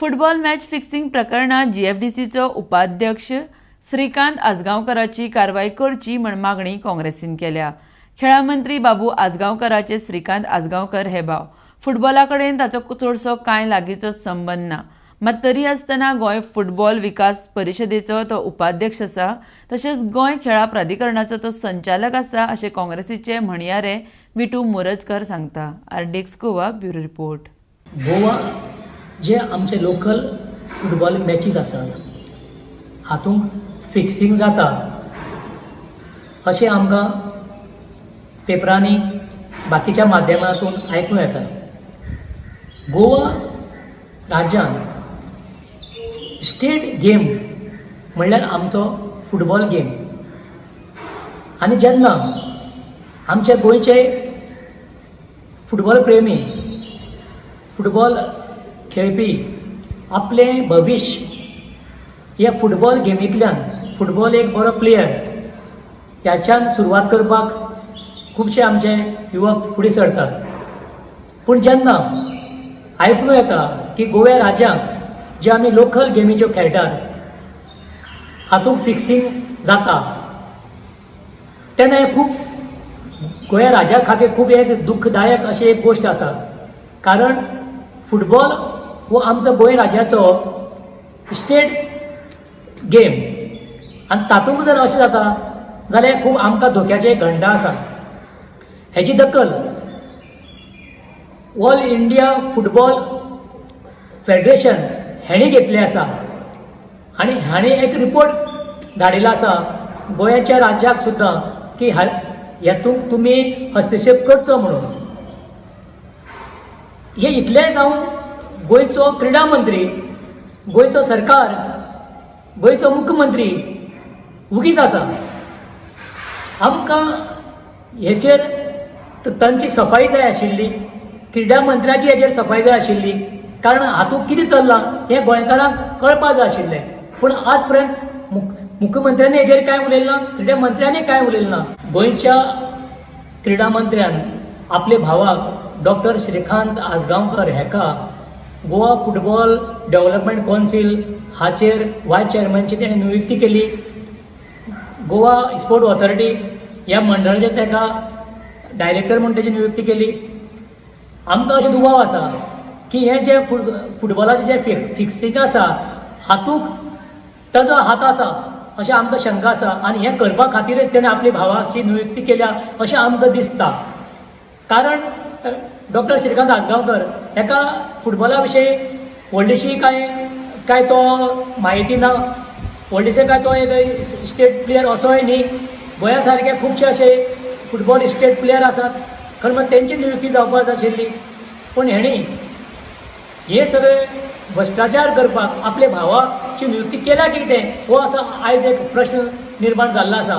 Football match fixing प्रकरणात जीएफडीसीचो उपाध्यक्ष श्रीकांत आजगांवकराची कारवाय करची म्हण मागणी काँग्रेसीन केल्या. खेळां मंत्री बाबू आजगांवकराचे श्रीकांत आजगांवकर हे भाव. फुटबॉला कडेन ताचो चडसो कांय लागींचो संबंद ना. मात तरी आसतना गोंय फुटबॉल विकास परिशदेचो तो उपाध्यक्ष आसा, तशेंच गोंय खेळां प्राधिकरणाचो तो संचालक आसा, अशें काँग्रेसीचे म्हणयारे विटू मोरजकर सांगता. RDX Goa, bureau report. Goa जे आमचे लोकल फुटबॉल मॅचीस आसात हातूंत फिक्सिंग जाता अशें आमकां पेपरांनी, बाकीच्या माध्यमांतून आयकूं येता. गोवा राज्यांत स्टेट गेम म्हणल्यार आमचो फुटबॉल गेम आनी जेन्ना आमचे गोंयचे फुटबॉल प्रेमी, फुटबॉल खेळपी आपलें भविश्य ह्या फुटबॉल गेमींतल्यान, फुटबॉल एक बरो प्लेयर ह्याच्यान सुरवात करपाक खुबशे आमचे युवक फुडें सरतात. पूण जेन्ना आयकूं येता की गोव्या राज्यांत जे आमी लोकल गेमी ज्यो खेळटात हातूंत फिक्सिंग जाता, तेन्ना हें खूब गोंया राज्या खातीर खूब एक दुखदायक अशी एक गोश्ट आसा. कारण फुटबॉल हो आमचो गोंय राज्याचो स्टेट गेम आनी तातूंत जर अशें जाता जाल्यार खूब आमकां धोक्याचें एक घंटा आसा. हेजी दखल ऑल इंडिया फुटबॉल फेडरेशन हेणी घेतलें आसा आनी हांणी एक रिपोर्ट धाडिल्लो आसा गोंयाच्या राज्याक सुद्दां की हेतूंत तुमी हस्तक्षेप करचो म्हणून. हे इतलें जावन गोंयचो क्रिडा मंत्री, गोंयचो सरकार, गोंयचो मुख्यमंत्री उगीच आसा. आमकां हेचेर तांची सफाई जाय आशिल्ली, क्रिडा मंत्र्याची हेचेर सफाई जाय आशिल्ली. कारण हातूंत कितें चल्लां हें गोंयकारांक कळपा जाय आशिल्लें. पूण आज पर्यंत मुख्यमंत्र्यांनी हेचेर कांय उलयलें ना, क्रिडा मंत्र्यांनी कांय उलयलें ना. गोंयच्या क्रिडा मंत्र्यान आपले भावाक डॉक्टर श्रीकांत आजगांवकर हेका गोवा फुटबॉल डेव्हलपमेंट कौन्सिल हाचेर वायस चेअरमॅनची तेणें नियुक्ती केली. गोवा स्पोर्ट ऑथॉरिटी ह्या मंडळाचेर ताका डायरेक्टर म्हूण तेजी नियुक्ती केली. आमकां अशें दुबाव आसा की हें जें फुटबॉलाचें जें फिक्सिंग आसा हातूंत ताजो हात आसा अशें आमकां शंका आसा आनी हें करपा खातीरच तेणें आपल्या भावाची नियुक्ती केल्या अशें आमकां दिसता. कारण डॉक्टर श्रीकांत आजगांवकर हेका फुटबॉला विशयी व्हडलीशी कांय काय तो म्हायती ना, व्हडलीशे काय तो एक स्टेट प्लेयर असोय न्ही. गोंया सारके खुबशे अशे फुटबॉल स्टेट प्लेयर आसात, खरें म्हळ्यार तेंची नियुक्ती जावपाक जाय आशिल्ली. पूण हेणी हे सगळे भ्रश्टाचार करपाक आपल्या भावाची नियुक्ती केल्या कितें हो असो आयज एक प्रश्न निर्माण जाल्लो आसा.